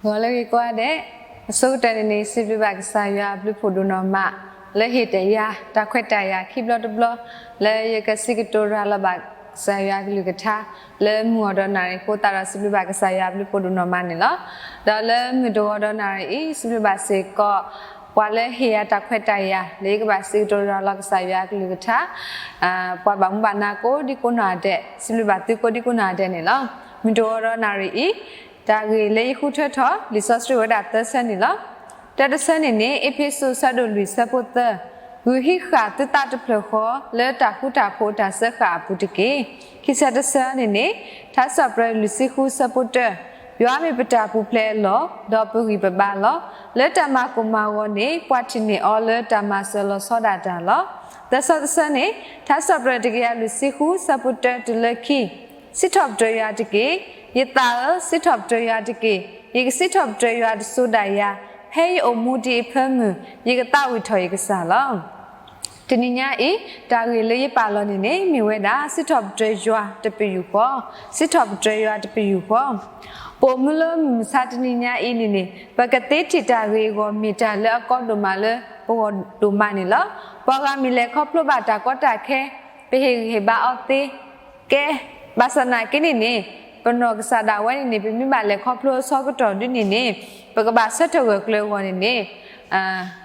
ဂီၤလၢအဂ့ၤကိးဂၤဒဲး, အဆိကတၢၢ်န့ၣ်န့ၣ် စံးဘျုးဘၣ်ကစၢ်ယွၤအဘျုးဖှိၣ်ဒိၣ်နီၢ်မး လၢဟ့ၣ်တၢ်ယၤ တၢ်ခွဲးတၢ်ယာ်ခံဘျီတဘျီ လၢယကစံးကတိၤရၤလီၤဘၣ်ကစၢ်ယွၤအကလုၢ်ကထါ လၢမုၢ်ဂီၤဒီးနၣ်ရံၣ်အဃိသတးဒီး စံးဘျုးဘၣ်ကစၢ်ယွၤအဘျုးဖှိၣ်ဒိၣ်နီၢ်မးန့ၣ်လီၤ. ဒီးလၢမုၢ်တဂီၤဒီးနၣ်ရံၣ်အံၤ စံးဘျုးဘၣ်စ့ၢ်ကီး ပှၤလၢဟ့ၣ်ယၤတၢ်ခွဲးတၢ်ယာ် လၢယကဘၣ်စံးကတိၤရၤလီၤကစၢ်ယွၤအကလုၢ်ကထါ, ပှၤဘၣ်မူဘၣ်ဒါကိးဒံကိးနီၢ်ဂၤဒဲး စံးဘျုးဘၣ်သုကိးဒံကိးနီၢ်ဂၤဒဲးန့ၣ်လီၤ. မုၢ်တဂီၤဒီးနၣ်ရံၣ်အံၤ တၢ်ဂ့ၢ်လၢယဃုထၢထီၣ် လံာ်စီဆှံအိၣ်ဝဲဒၣ်သၢဆၢန့ၣ်လီၤ. တၢတဆၢန့ၣ်န့ၣ် အ့းဖ့းစူး အဆၢဒိၣ်လွံၢ် အဆၢဖိသၢ, ဂုာ်ဟံးဃာ်သုသးတဖျၢၣ်ဃီ လၢတၢ်ဃူတၢ်ဖိးအတၢ်စၢဃာ်အပူၤတက့ၢ်. ခံဆၢတဆၢန့ၣ်န့ၣ် ထါစံးထီၣ်ပတြၢၤလွံၢ်ဆံဃု အဆၢဖိတၢ, ယွၤမ့ၢ်ပတၢ်ပူၤဖျဲးအလီၢ် ဒီးပဂံၢ်ပဘါလီၤ. လၢတၢ်မၤကိၢ်မၤဂီၤန့ၣ် ပှၤထံၣ်န့ၢ်အီၤလၢတၢ်မၤစၢၤလီၤဆီဒၣ်တၢ်လီၤ. သၢဆၢတဆၢန့ၣ် ထါစံးထီၣ်ပတြၢၤတကယၤလွံၢ်ဆံဃု အဆၢဖိတၢတုၤလၢခံ, စံးထီၣ်ပတြၢၤယွၤတက့ၢ်. ယသးဧၢ, စံးထီၣ်ပတြၢၤယွၤတက့ၢ်. ယကစံးထီၣ်ပတြၢၤယွၤတစိၤဒၣ်ယၤ, ဖဲယအိၣ်မူဒံးအဖၢမုၢ် ယကသးဝံၣ်ထီၣ်ယကစၢ်လီၤ. တနံၤညါအံၤ တၢ်ဂ့ၢ်လၢယပာ်လီၤန့ၣ်န့ၣ် မ့ၢ်ဝဲဒၣ် စံးထီၣ်ပတြၢၤယွၤတပယူာ်ဃီ, စံးထီၣ်ပတြၢၤယွၤတပယူာ်ဃီ. ပအိၣ်မူလၢမုၢ်မဆါတနံၤညါအံၤန့ၣ်န့ၣ် ပကသ့ထံၣ်တၢ်ဂ့ၢ်အဂီၢ်မ့ၢ်တၢ်လၢအကီဒိၣ်မးလၢပဂီၢ်ဒိၣ်မးန့ၣ်လီၤ. ပှၤဂၤမ့ၢ်လဲၤခီဖျိဘၣ်တၢ်ကီတၢ်ခဲ ပဟ့ၣ်ဂံၢ်ဟ့ၣ်ဘါအီၤသ့ ကဲ, ဘၣ်ဆၣ်သနာ်က့န့ၣ်န့ၣ် ပနီၢ်ကစၢ်ဒၣ်ဝဲန့ၣ်န့ၣ် ပမ့ၢ်ဘၣ်လဲၤခီဖျိအဆၢကတီၢ်ဒ်န့ၣ်န့ၣ် ပကဘၣ်ဆၢထၢၣ်ဂၢၢ်ကျၢၤအဂီၢ်န့ၣ်န့ၣ်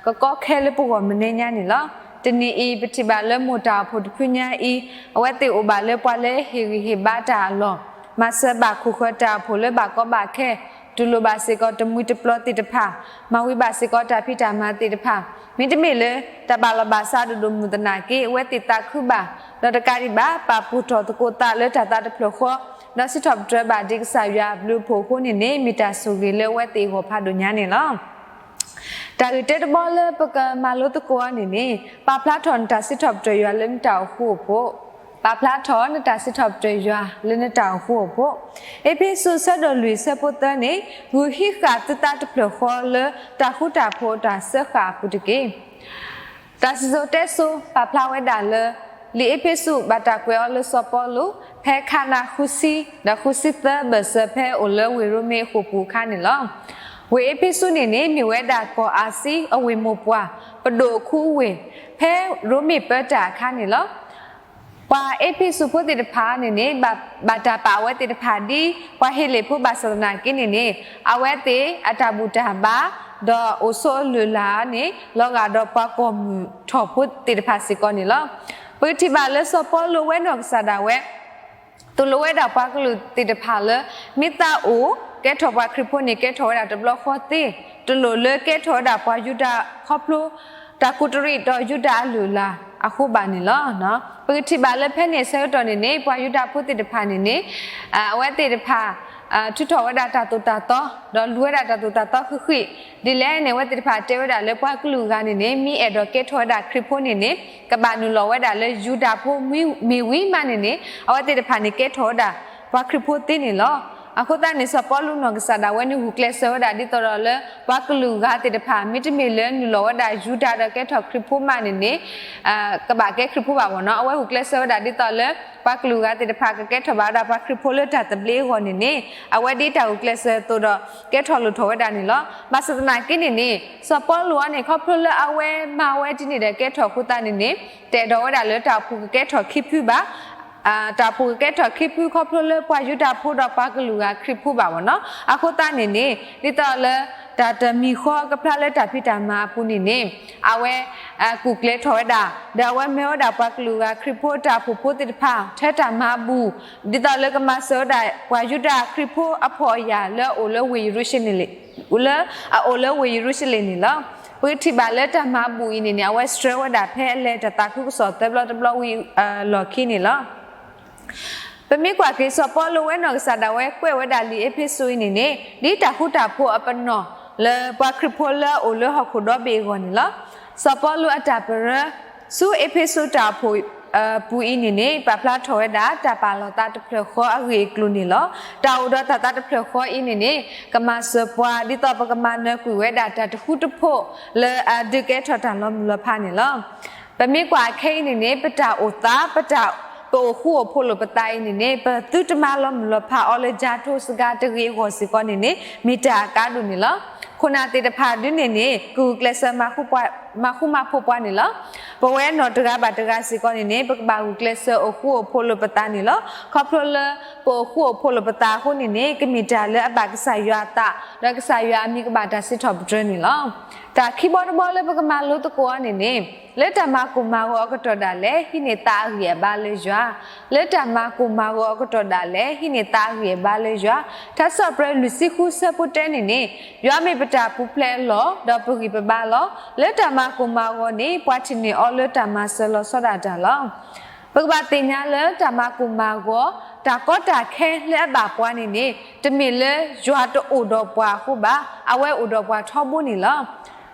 ကကီခဲလၢပဂီၢ်မနုၤညါန့ၣ်လီၤ. တနံၤအံၤ ပထံၣ်ဘၣ်လၢမိၢ်တၢ်အိၣ်ဖှိၣ်တဖုညါအံၤ အဝဲသ့ၣ်အိၣ်ဘၣ်လၢပှၤလၢဟ့ၣ်ဂံၢ်ဟ့ၣ်ဘါတၢ်အလီၢ်, မၤစၢၤဘၣ်ခိၣ်ဃၢၤတၢ်အိၣ်ဖှိၣ်လၢဘၣ်ကီဘၣ်ခဲ, တူၢ်လိာ်ဘၣ်စ့ၢ်ကီးတမှံတပျီၤသ့ၣ်တဖၣ်, မၤဝံၤဘၣ်စ့ၢ်ကီးတၢ်ဖံးတၢ်မၤသ့ၣ်တဖၣ်, မ့တမ့ၢ်လၢတၢ်ဘၣ်လီၢ်ဘၣ်စးဒိၣ်ဒိၣ်မုၢ်သနာ်က့ အဝဲသ့ၣ်သးခုဘၣ်, ဒီးတကးဒံးဘၣ် ပာ်ဖှိၣ်ထီၣ်သကိးသးလၢတၢ်သးတဖျၢၣ်ဃီ, ဒီးစံးထီၣ်ပတြၢၤဘၣ်ဒံးကစၢ်ယွၤအဘျုးအဖှိၣ်အဃိန့ၣ်န့ၣ် မ့ၢ်တၢ်ဆိၣ်ဂ့ၤလၢအဝဲသ့ၣ်အဂီၢ်ဖးဒိၣ်ညါန့ၣ်လီၤ. တၢ်ဂ့ၢ်တၢတဘီလၢပကမၤလိသကိးအီၤန့ၣ်န့ၣ် ပာ်ဖျါထီၣ်နတၢ်စံးထီၣ်ပတြၢၤယွၤလၢနတၢ်အိၣ်ဃူအိၣ်ဖိး, ပာ်ဖျါထီၣ်နတၢ်စံးထီၣ်ပတြၢၤယွၤလၢနတၢ်အိၣ်ဃူအိၣ်ဖိး. အ့းဖ့းစူး အဆၢဒိၣ်လွံၢ် အဆၢဖိသၢန့ၣ် ဂုာ်ဟံးဃာ်သုသးတဖျၢၣ်ဃီလၢတၢ်ဃူတၢ်ဖိးအတၢ်စၢဃာ်အပူၤတက့ၢ်. တၢ်စံၣ်စိၤတဲစိၤ ပာ်ဖျါဝဲဒၣ်လၢ လံာ်အ့းဖ့းစူး ဘၣ်တၢ်ကွဲးအီၤလၢစီၤပီလူး ဖဲခါနါဃုဆံ ဒီးဃုဆံသၢဘၢၣ်စၢၤ ဖဲအအိၣ်လၢဝ့ၢ်ရိမ့ၤအဃိာ်ပူၤအခါန့ၣ်လီၤ. ဝ့ၢ်အ့းဖ့းစူးန့ၣ်န့ၣ် မ့ၢ်ဝဲဒၣ်ကီၢ်အၤစံအဝ့ၢ်မိၢ်ပှၢ် ပဒိၣ်အခူအဝ့ၢ် ဖဲရိမ့ၤပၢတၢ်အခါန့ၣ်လီၤ. ပှၤအ့းဖ့းစူးဖိသ့ၣ်တဖၣ်န့ၣ်န့ၣ် ဘၣ်တၢ်ပာ်အဝဲသ့ၣ်တဖၣ်ဒ် ပှၤဟ့းလ့ၣ်ဖိဘၣ်ဆၣ်သနာ်က့န့ၣ်န့ၣ် အဝဲသ့ၣ်အတၢ်ဘူၣ်တၢ်ဘါ ဒီးအိၣ်ဆိးအလုၢ်အလၢ်န့ၣ် လီၤဂာ်ဒီးပှၤကီၢ်မုၢ်ထီၣ်ဖိသ့ၣ်တဖၣ်စ့ၢ်ကီးန့ၣ်လီၤ. ပကထံၣ်ဘၣ်လၢစီၤပီလူးအဝဲနီၢ်ကစၢ်ဒၣ်ဝဲ သိၣ်လိဝဲဒၣ်ပှၤကလုာ်သ့ၣ်တဖၣ်လၢ မ့ၢ်သးအိၣ်ကဲထီၣ်ပှၤခရံာ်ဖိန့ၣ် ကဲထီၣ်ဝဲဒၣ်တဘျီဃီသ့, တလိၣ်လၢကဲထီၣ်ဝဲဒၣ်ပှၤယူဒၤခီဖျိ တၢ်ကူးတရံးဒီးယူဒၤအလုၢ်အလၢ်အဃိဘၣ်န့ၣ်လီၤ. ပကထံၣ်ဘၣ်လၢဖဲန့ၣ်အဆၢကတီၢ်န့ၣ်န့ၣ် ပှၤယူဒၤဖိသ့ၣ်တဖၣ်န့ၣ်န့ၣ် အဝဲသ့ၣ်တဖၣ် ထုးထီၣ်ဝဲဒၣ်တၢ်သိၣ်တၢ်သီ ဒီးလူၤဝဲဒၣ်တၢ်သိၣ်တၢ်သီဃံးဃံး ဒ်လဲၣ်န့ၣ် အဝဲသ့ၣ်တဖၣ်တဲဝဲဒၣ်လၢပှၤကလုာ်ဂၤန့ၣ်န့ၣ် မ့ၢ်အဲၣ်ဒိးကဲထီၣ်ဝဲဒၣ်ခရံာ်ဖိန့ၣ်န့ၣ် ကဘၣ်နုာ်လီၤဝဲဒၣ်လၢယူဒၤဖိမ့ၢ်ဝံၤမးန့ၣ်န့ၣ် အဝဲသ့ၣ်တဖၣ်န့ၣ်ကဲထီၣ်ဝဲဒၣ်ပှၤခရံာ်ဖိသ့န့ၣ်လီၤ. အဃိသတးန့ၣ် စီၤပီလူးနီၢ်ကစၢ်ဒၣ်ဝဲန့ၣ်ဂုာ်ကျဲးစၢးဝဲဒၣ်ဒ်သိးဒီးလၢ ပှၤကလုာ်ဂၤသ့ၣ်တဖၣ် မ့တမ့ၢ်လၢနုာ်လီၤဝဲဒၣ်ယူဒၤဒီးကဲထီၣ်ခရံာ်ဖိမးန့ၣ်န့ၣ် ကဘၣ်ကဲခရံာ်ဖိဘၣ်မ့ၢ်နီၤ. အဝဲဂုာ်ကျဲးစၢးဝဲဒၣ်ဒ်သိးလၢ ပှၤကလုာ်ဂၤသ့ၣ်တဖၣ်ကကဲထီၣ်ဘၣ်ဝဲဒၣ်ပှၤခရံာ်ဖိလၢတၢ်သဘျ့အဂီၢ်န့ၣ်န့ၣ် အဝဲဒ်တၢ်ဂုာ်ကျဲးစၢးအသိးဒီး ကဲထီၣ်လိၣ်ထီၣ်ဝဲဒၣ်န့ၣ်လီၤ. ဘၣ်ဆၣ်သနာ်က့န့ၣ်န့ၣ် စီၤပီလူးအံၤန့ၣ် ခီဖျိလၢအဝဲမၤဝဲဒ်န့ၣ်ဒီးကဲထီၣ်အဃိသတးန့ၣ်န့ၣ် တအဲၣ်ဒိးဝဲဒၣ်လၢတၢ်အိၣ်ဖှိၣ်ကကဲထီၣ်ခံဖုဘၣ် တၢ်အိၣ်ဖှိၣ်ကကဲထီၣ်ခံဖုခီဖျိလၢပှၤယူဒၤဖိဒီးပှၤကလုာ်ဂၤခရံာ်ဖိဘၣ်မ့ၢ်နီၤ. အဃိသတးန့ၣ်န့ၣ် ဒ်သိးလၢ တၢ်တမံၤဃီကဖျါလၢတၢ်ဖံးတၢ်မၤအပူၤန့ၣ်န့ၣ် အဝဲ ကူၣ်ကျဲၤထီၣ်ဝဲဒၣ် ဒီးအဝဲမၢဝဲဒၣ်ပှၤကလုာ်ဂၤခရံာ်ဖိတၢ်အိၣ်ဖှိၣ်ဖိသ့ၣ်တဖၣ် ထဲတၢ်မၤဘူၣ် ဒ်သိးလၢကမၤစၢၤဝဲဒၣ်ပှၤယူဒၤခရံာ်ဖိအဖှီၣ်အယာ်လၢအအိၣ်လၢဝ့ၢ်ယရူၤၡလ့ၣ် လၢအအိၣ်လၢဝ့ၢ်ယရူၤၡလ့ၣ်န့ၣ်လီၤ. ပကထံၣ်ဘၣ်လၢတၢ်မၤဘူၣ်အံၤန့ၣ်န့ၣ် အဝဲဆှၢဝဲဒၣ်ဖဲအလဲၤတၢ်သးခုကစီၣ်သၢဘျီတဘျီဝံၤအလီၢ်ခံန့ၣ်လီၤ. ပမ့ၢ်ကွၢ်က့ၤစီၤပီလူးဝဲနီၢ်ကစၢ်ဒၣ်ဝဲကွဲးဝဲဒၣ်လံာ်အ့းဖ့းစူးအံၤန့ၣ်န့ၣ် ဒ်တၢ်ဃူတၢ်ဖိးအပနီၣ်လၢပှၤခရံာ်ဖိလၢအအိၣ်လၢဟီၣ်ခိၣ်ဒီဘ့ၣ်အဂီၢ်န့ၣ်လီၤ. စီၤပီလူးအတၢ်ပရၢ ဆူအ့းဖ့းစူးတၢ်အိၣ်ဖှိၣ်ပူၤအံၤန့ၣ်န့ၣ် ပာ်ဖျါထီၣ်ဝဲဒၣ် တၢ်ပာ်လီၤသးတဖျၢၣ်ဃီအဂ့ၢ်အကျိၤန့ၣ်လီၤ. တၢ်အိၣ်ဒီးတၢ်သးတဖျၢၣ်ဃီအံၤန့ၣ်န့ၣ် ကမၤစၢၤပှၤ ဒ်သိးပကမၤနၢၤကွံာ်ဝဲဒၣ်တၢ်တဃူတဖိးလၢအဒုးကဲထီၣ်တၢ်လီၤမုၢ်လီၤဖးန့ၣ်လီၤ. ပမ့ၢ်ကွၢ်အခဲအံၤန့ၣ်န့ၣ် ပတၢ်အိၣ်သး ပတၢ် ပအိၣ်ဃူအိၣ်ဖိးလိာ်ပသးအံၤန့ၣ်န့ၣ် ပသုတမၤလီၤမုၢ်လီၤဖးအီၤလၢ ကၠါထိးစှၤတဂ့ၤအဂီၢ်စ့ၢ်ကီးန့ၣ်န့ၣ် မ့ၢ်တၢ်အကါဒိၣ်န့ၣ်လီၤ. ခိၣ်နၢ်သ့ၣ်တဖၣ်ဒုန့ၣ်န့ၣ် ကဂုာ်ကျဲးစၢးမၤဃူမၤဖိးပှၤန့ၣ်လီၤ. ပဝဲနီၢ်တဂၤဘၣ်တဂၤစ့ၢ်ကီးန့ၣ်န့ၣ် ပကဘၣ်ဂုာ်ကျဲးစၢးအိၣ်ဃူအိၣ်ဖိးလိာ်ပသးန့ၣ်လီၤ. ခီဖျိလၢပအိၣ်ဃူအိၣ်ဖိးလိာ်ပသးအဃိန့ၣ်န့ၣ် ကမ့ၢ်တၢ်လၢအဘၣ်ကစၢ်ယွၤအသး ဒီးကစၢ်ယွၤအမံၤကဘၣ်တၢ်စံးထီၣ်ပတြၢၤန့ၣ်လီၤ. တၢ်ခံဘီတဘီလၢပကမၤလိသကိးအီၤန့ၣ်န့ၣ် လၢတၢ်မၤကိၢ်မၤဂီၤအကတီၢ်ဒၣ်လဲာ် ဟံးန့ၢ်သးအဂံၢ်အဘါလၢယွၤ, လၢတၢ်မၤကိၢ်မၤဂီၤအကတီၢ်ဒၣ်လဲာ် ဟံးန့ၢ်သးအဂံၢ်အဘါလၢယွၤ, ထါစံးထီၣ်ပတြၢၤလွံၢ်ဆံဃုဆၢဖိတၢန့ၣ်န့ၣ် ယွၤမ့ၢ်ပတၢ်ပူၤဖျဲးအလီၢ် ဒီးပဂံၢ်ပဘါလီၤ. လၢတၢ်မၤကိၢ်မၤဂီၤန့ၣ် ပှၤထံၣ်န့ၢ်အီၤလၢတၢ်မၤစၢၤလီၤဆီဒၣ်တၢ်လီၤ. ပကဘၣ်သ့ၣ်ညါလၢတၢ်မၤကိၢ်မၤဂီၤ တၢ်ကီတၢ်ခဲလၢအဘၣ်ပှၤန့ၣ်န့ၣ် တမ့ၢ်လၢယွၤတအိၣ်ဒီးပှၤအဃိဘၣ်, အဝဲအိၣ်ဒီးပှၤထီဘိန့ၣ်လီၤ.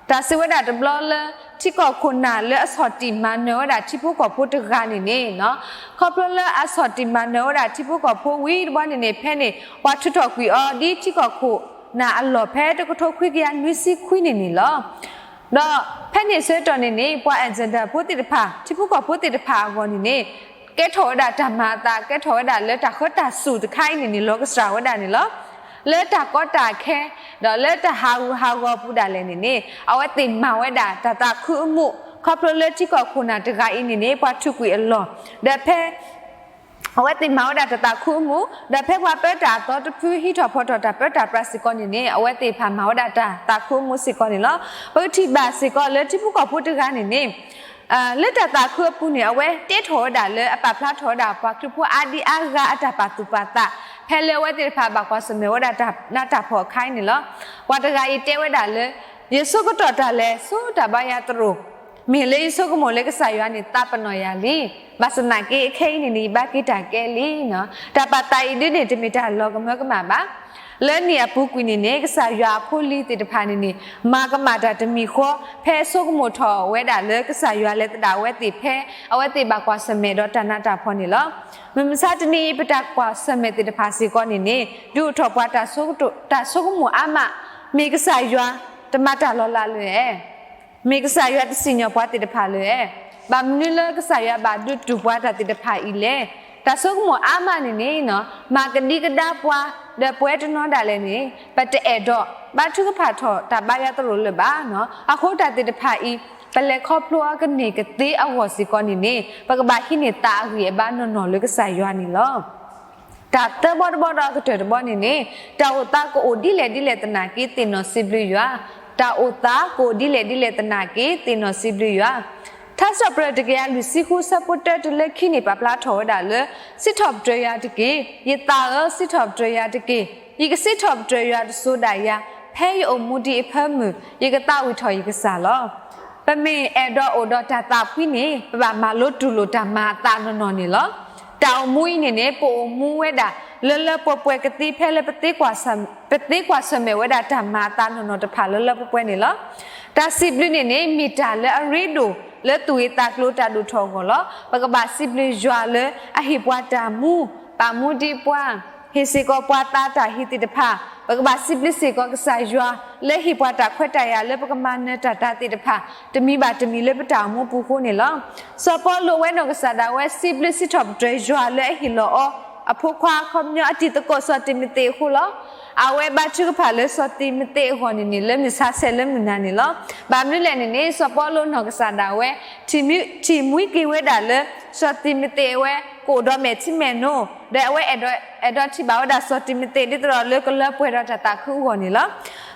တၢ်စံးဝဲဒၣ်တဘျီလၢ ထံကီၢ်ခိၣ်နၢ်လၢအဆီၣ်တံၢ်မၤနၢၤဝဲဒၣ်ထံဖိကီၢ်ဖိတဂၤန့ၣ်န့ၣ် ခီဖျိလၢအဆီၣ်တံၢ်မၤနၢၤဝဲဒၣ်ထံဖိကီၢ်ဖိဝံၤတဘျီန့ၣ်န့ၣ် ဖဲန့ၣ် ပှၤထုးထီၣ်ကွံာ်အီၤဒ်ထံကီၢ်ခိၣ်နၢ်အလီၢ်ဖဲတကထိခွံကယၤနွံဆံခွံန့ၣ်န့ၣ်လီၤ. ဒီးဖဲန့ၣ်ဆၢကတီၢ်န့ၣ်န့ၣ် ပှၤအဲၣ်စၢၤဒၣ်ဖိသ့ၣ်တဖၣ် ထံဖိကီၢ်ဖိသ့ၣ်တဖၣ်အဂီၢ်န့ၣ်န့ၣ် ကဲထီၣ်ဝဲဒၣ်တၢ်မၤအသး ကဲထီၣ်ဝဲဒၣ်လၢတၢ်ဃၢတၢ်စူၢ်တခါအံၤန့ၣ်န့ၣ် လီၤကစၢ်ဝဲဒၣ်န့ၣ်လီၤ. လၢတၢ်ကီတၢ်ခဲ ဒီးလၢတၢ်ဟးဂူာ်ဟးဂီၤအပူၤဒၣ်လဲာ်န့ၣ်န့ၣ် အဝဲသ့ၣ်မၤဝဲဒၣ်တၢ်သးခုအမူး ခီဖျိလၢထံကီၢ်ခိၣ်နၢ်တဂၤအံၤန့ၣ်န့ၣ် ပှၤထုးကွံာ်အလီၢ် ဒီးဖဲ အဝဲသ့ၣ်မၤဝဲဒၣ်တၢ်သးခုအမူး ဒီးဖဲပှၤပၢတၢ်အသီတဖုဟံးထီၣ်ဖီထီၣ်တၢ်ပၢတၢ်ပြးစ့ၢ်ကီးန့ၣ်န့ၣ် အဝဲသ့ၣ်တဖၣ်မၤဝဲဒၣ်တၢ်သးခုအမူးစ့ၢ်ကီးန့ၣ်လီၤ. ပကထံၣ်ဘၣ်စ့ၢ်ကီးလၢထံဖိကီၢ်ဖိတဂၤန့ၣ်န့ၣ် လၢတၢ်သးခုအပူၤန့ၣ် အဝဲတဲထီၣ်ဝဲဒၣ်လၢအပာ်ဖျါထီၣ်ဝဲဒၣ်ပှၤခရံာ်ဖိအါဒံအါဂၤအတၢ်ပာ်သူၣ်ပာ်သး ဖဲလၢအဝဲသ့ၣ်တဖၣ်ဘၣ်ကွၢ်ဆၢၣ်မဲာ်ဝဲဒၣ်တၢ်နးတၢ်ဖှီၣ်အခါအံၤန့ၣ်လီၤ. ပှၤတဂၤအံၤတဲဝဲဒၣ်လၢ ယဆိကတီၢ်တၢ်လဲၤဆူတၢ်ဘါယွၤသရိာ် မ့ၢ်လၢယဆိကမိၣ်လၢကစၢ်ယွၤန့ၣ်သးပနီၣ်ယၤလံ. ဘၣ်ဆၣ်သနာ်က့ခဲအံၤန့ၣ်န့ၣ် ယဘၣ်က့ၤတၢ်ကဲလံ. တၢ်ပာ်သးအံၤဒ်န့ၣ် တမ့ၢ်တၢ်လီၤကမၢကမၣ်ဘၣ်. လၢနံၣ်အပူၤကွံာ်န့ၣ်န့ၣ် ကစၢ်ယွၤအဖိလံၤသ့ၣ်တဖၣ်န့ၣ်န့ၣ် မၤကမၣ်တၢ်တမံၤဃီ ဖဲဆိကမိၣ်ထီၣ်ဝဲဒၣ်လၢကစၢ်ယွၤလဲၤသဒၣ်အဝဲသ့ၣ်ဖဲ အဝဲသ့ၣ်ဘၣ်ကွၢ်ဆၢၣ်မဲာ်ဒီးတၢ်နးတၢ်ဖှီၣ်န့ၣ်လီၤ. မုၢ်မဆါတနံၤအံၤ ပတၢ်ကွၢ်ဆၢၣ်မဲာ်သ့ၣ်တဖၣ်စ့ၢ်ကီးန့ၣ်န့ၣ် ဒုးအိၣ်ထီၣ်ပှၤ တၢ်ဆိကမိၣ်အါမး, မ့ၢ်ကစၢ်ယွၤတမၤတၢ်လီၤလးလၢၤဧါ. မ့ၢ်ကစၢ်ယွၤတစံၣ်ညီၣ်ပှၤသ့ၣ်တဖၣ်လၢၤဧါ. ဘၣ်မနုၤလၢကစၢ်ယွၤဘၣ်ဒုးတူၢ်ပှၤတၢ်သ့ၣ်တဖၣ်အံၤလဲၣ်. တၢ်ဆိကမိၣ်အါမးန့ၣ်န့ၣ် မၤကဒံကဒါပှၤ ဒီးပဝဲတနီၤဒၣ်လဲာ်န့ၣ် ပတအဲၣ်ဒိးဘါထုကဖၣ်ထီၣ်တၢ်ဘါယွၤသရိာ်လၢၤဘၣ်. အဃိတၢ်သ့ၣ်တဖၣ်အံၤ ပလဲၤခီဖျိအီၤကန့ၢ်ကသ့အဂီၢ်စ့ၢ်ကီးန့ၣ်န့ၣ် ပကဘၣ်ဟံးန့ၢ်သးအဂံၢ်အဘါနီၢ်နီၢ်လၢကစၢ်ယွၤန့ၣ်လီၤ. တၢ်သၢဘီတဘီဒီးအကတၢၢ်တဘီန့ၣ်န့ၣ် တၢ်အိၣ်သးကအိၣ်ဒ်လဲၣ်ဒ်လဲၣ်သနာ်က့ သ့ၣ်နီၣ်စံးဘျုးယွၤ, တၢ်အိၣ်သးကအိၣ်ဒ်လဲၣ်ဒ်လဲၣ်သနာ်က့ သ့ၣ်နီၣ်စံးဘျုးယွၤ. ထါစံးထီၣ်ပတြၢၤတကယၤလွံၢ်ဆံဃုဆၢဖိတၢတုၤလၢခံန့ၣ် ပာ်ဖျါထီၣ်ဝဲဒၣ်လၢ စံးထီၣ်ပတြၢၤယၤတက့ၢ်, ယသးဧၢ, စံးထီၣ်ပတြၢၤယၤတက့ၢ်. ယကစံးထီၣ်ပတြၢၤယွၤတစိၤဒၣ်ယၤ, ဖဲယအိၣ်မူဒံးအဖၢမုၢ် ယကသးဝံၣ်ထီၣ်ယကစၢ်လီၤ. ပမ့ၢ်အဲၣ်ဒိးအိၣ်ဒီးတၢ်သးဖှံန့ၣ် ပဘၣ်မၤလိတူၢ်လိာ်တၢ်မၤအသးနီၢ်နီၢ်န့ၣ်လီၤ. တၢ်အိၣ်မူအံၤန့ၣ်န့ၣ် ပအိၣ်မူဝဲဒၣ် လၢလၢပှဲၤပှဲၤကသ့ဖဲလၢ ပသ့ကွၢ်ဆၢၣ်မဲာ်ဝဲဒၣ်တၢ်မၤအသးနီၢ်နီၢ်တဖၣ်လၢလၢပှဲၤပှဲၤန့ၣ်လီၤ. တၢ်စံးဘျုးန့ၣ်န့ၣ် မ့ၢ်တၢ်လၢအရ့ဒိၣ်လၢသူၣ်ဂ့ၤသးကျိၤတၢ်ဒိၣ်ထီၣ်အဂီၢ်လီၤ. ပကဘၣ်စံးဘျုးယွၤလၢအဟ့ၣ်ပှၤတၢ်မူ, ပာ်မူဒံးပှၤ, ဟ့ၣ်စ့ၢ်ကီးပှၤသးတၢ်ဟ့ၣ်သ့ၣ်တဖၣ်, ပကဘၣ်စံးဘျုးစ့ၢ်ကီးကစၢ်ယွၤ လၢဟ့ၣ်ပှၤတၢ်ခွဲးတၢ်ယာ်လၢပကမၤနၢၤတၢ်သ့ၣ်တဖၣ် တမံၤဘၣ်တမံၤလၢပတၢ်အိၣ်မူပူၤအဃိန့ၣ်လီၤ. စီၤပီလူးအဝဲနီၢ်ကစၢ်ဒၣ်ဝဲ စံးဘျုးစံးထီၣ်ပတြၢၤယွၤလၢအဟ့ၣ်လီၤအီၤ အဖိခွါအခီပညီအတံၤသကိးစီၤတံၤမသ့းအဃိလီၤ. အဝဲဘါထုကဖၣ်လၢစီၤတံၤမသ့းအဂီၢ်န့ၣ်န့ၣ် လၢမုၢ်ဆါဆဲးလၢမုၢ်နၤန့ၣ်လီၤ. ဘၣ်မနုၤလဲၣ်န့ၣ်န့ၣ် စီၤပီလူးနီၢ်ကစၢ်ဒၣ်ဝဲ ထံၣ်မှံက့ၤဝဲဒၣ်လၢ စီၤတံၤမသ့းအဝဲ ကအိၣ်ဒီးမဲာ်ထံမဲာ်နိ, ဒီးအဝဲအဲၣ်ဒိးထံၣ်ဘၣ်ဝဲဒၣ်စီၤတံၤမသ့း ဒ်သိးဒီးလၢကလၢပှဲၤဒီးတၢ်သးခုအဂီၢ်န့ၣ်လီၤ.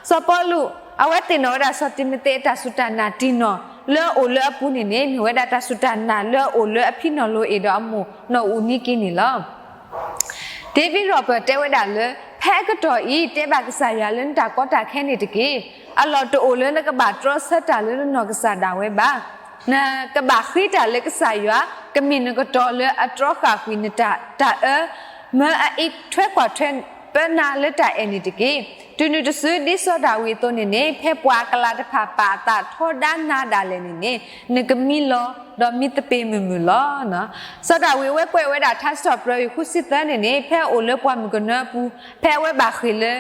စီၤပီလူး အဝဲသ့ၣ်နီၣ်ဝဲဒၣ်စီၤတံၤမသ့းအတၢ်စူၢ်တၢ်နာ်တံၢ်နီၢ် လၢအအိၣ်လၢအပူၤန့ၣ်န့ၣ် မ့ၢ်ဝဲဒၣ်တၢ်စူၢ်တၢ်နာ်လၢအအိၣ်လၢအဖံနီၣ်လိၤအ့ၣ်ဒီးအမိၢ်နီၢ်အူနံက့န့ၣ်လီၤ. David Roberts တဲဝဲဒၣ်လၢ ဖဲအကတီၢ်အံၤ တဲဘၣ်ကစၢ်ယွၤလၢနတၢ်ကီတၢ်ခဲန့ၣ်တက့ၢ်. အလီၢ်တအိၣ်လၢနကဘၣ်တြီဆၢတၢ်လၢနနီၢ်ကစၢ်ဒၣ်ဝဲဘၣ်. နကဘၣ်ဃ့တၢ်လၢကစၢ်ယွၤ ကမ့ၢ်နကတီၤလၢအတြီဃာ်ကွံာ်နတၢ် တၢ်အၢ မၢအအံးထွဲကွၢ်ထွဲပၢနၤလၢတၢ်အဲၣ်န့ၣ်တက့ၢ်. တုၤနုၤတစု ဒ်စီၤဒၤဝံးအသိးန့ၣ်န့ၣ် ဖဲပှၤအကလၤတဖၣ်ပာ်အသးထီဒါနၤဒၣ်လဲာ်န့ၣ်န့ၣ် နကမံလီၤ ဒီးမံသပ့ၤမုာ်မုာ်လီၤ. စီၤဒၤဝံးအဝဲကွဲးဝဲဒၣ်ထါစံးထီၣ်ပတြၢၤအံၤဃုဆံသၢန့ၣ်န့ၣ် ဖဲအအိၣ်လၢပှၢ်မုၢ်ကနၢအပူၤ ဖဲအဝဲဘၣ်ဃ့ၢ်လၢ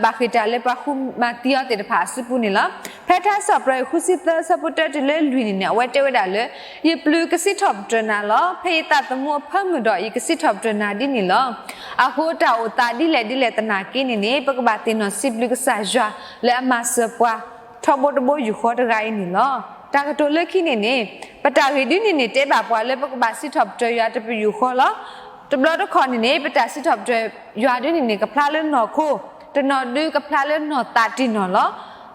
ဘၣ်ဃ့ၢ်တၢ်လၢပှၤဃူမၤသံအီၤသ့ၣ်တဖၣ်အစုပူၤန့ၣ်လီၤ. ဖဲထါစံးထီၣ်ပတြၢၤအံၤဃုဆံသၢ ဆၢဖိတၢတုၤလၢလွံၢ်န့ၣ်န့ၣ် အဝဲတဲဝဲဒၣ်လၢ ယပျုၤကစံးထီၣ်ပတြၢၤနၤလီၤ. ဖဲယသးသမူအဖၢမုၢ်ဒီးယကစံးထီၣ်ပတြၢၤနၤဒ်န့ၣ်လီၤ. အဃိတၢ်အိၣ်သးဒ်လဲၣ်ဒ်လဲၣ်သနာ်က့န့ၣ်န့ၣ် ပကဘၣ်သ့ၣ်နီၣ်စံးဘျုးကစၢ်ယွၤလၢအမၤစၢၤပှၤ ထီဘိတဘိယူၢ်ဃီတဂၤအံၤန့ၣ်လီၤ. တၢ်ကတိၤလၢခံန့ၣ်န့ၣ် ပတၢ်ဂ့ၢ်ဒ်န့ၣ်န့ၣ် တဲဘၣ်ပှၤလၢပကဘၣ်စံးထီၣ်ပတြၢၤယွၤတပယူာ်ဃီလီၤ. တဘျီတခီၣ်န့ၣ်န့ၣ် ပတၢ်စံးထီၣ်ပတြၢၤယွၤဒ်န့ၣ်န့ၣ် ကဖျါလၢနီၢ်ခိ, တနီၤဒုးကဖျါလၢနီၢ်သးတံၢ်နီၢ်လီၤ.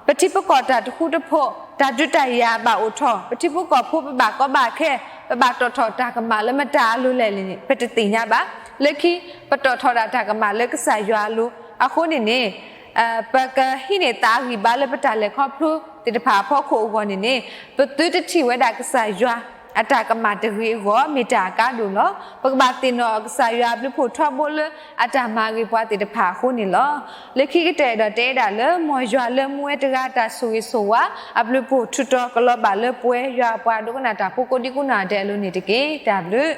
ပထံပကီၢ်တၢ်တဃူတဖိး, တၢ်ဒုးတၢ်ယၤဘၣ်အိၣ်ထီၣ်, ပထံဖိကီၢ်ဖိပဘၣ်ကီဘၣ်ခဲ, ပဘၣ်တီၣ်ထီၣ်တၢ်ကမၣ်လၢမတၤအလိၤလဲၣ်န့ၣ် ပတသ့ၣ်ညါဘၣ်. လၢခံ ပတီၣ်ထီၣ်ဒၣ်တၢ်ကမၣ်လၢကစၢ်ယွၤအလိၤ, အဃိန့ၣ်န့ၣ် ပကဟံးန့ၢ်သးအဂံၢ်ဘါလၢပတၢ်လဲၤခီဖျိသ့ၣ်တဖၣ်အဖီခိၣ်အဂီၢ်န့ၣ်န့ၣ် ပသုတထံၣ်ဝဲဒၣ်ကစၢ်ယွၤအတၢ်ကမၣ်တဂ့ၤအဂီၢ် မ့ၢ်တၢ်အကါဒိၣ်လီၤ. ပကဘၣ်သ့ၣ်နီၣ်ကစၢ်ယွၤအဘျုးဖှိၣ်ထီဘိလၢအတၢ်မၤဂ့ၤပှၤသ့ၣ်တဖၣ်အဃိန့ၣ်လီၤ. လၢခံကတၢၢ်အဲၣ်ဒိးတဲဒၣ်လၢ မ်ယွၤလၢမူဝဲတဂၤအတၢ်ဆိၣ်ဂ့ၤဆိၣ်ဝါ အဘျုးဖှိၣ်ထူးတီၤကလီၤဘၣ်လၢပဝဲယွၤအပှၤဒိကနၣ်တၢ်ဖိကိးဒံကိးနီၢ်ဒဲးအလိၤန့ၣ်တက့ၢ်. တၢ်ဘျုး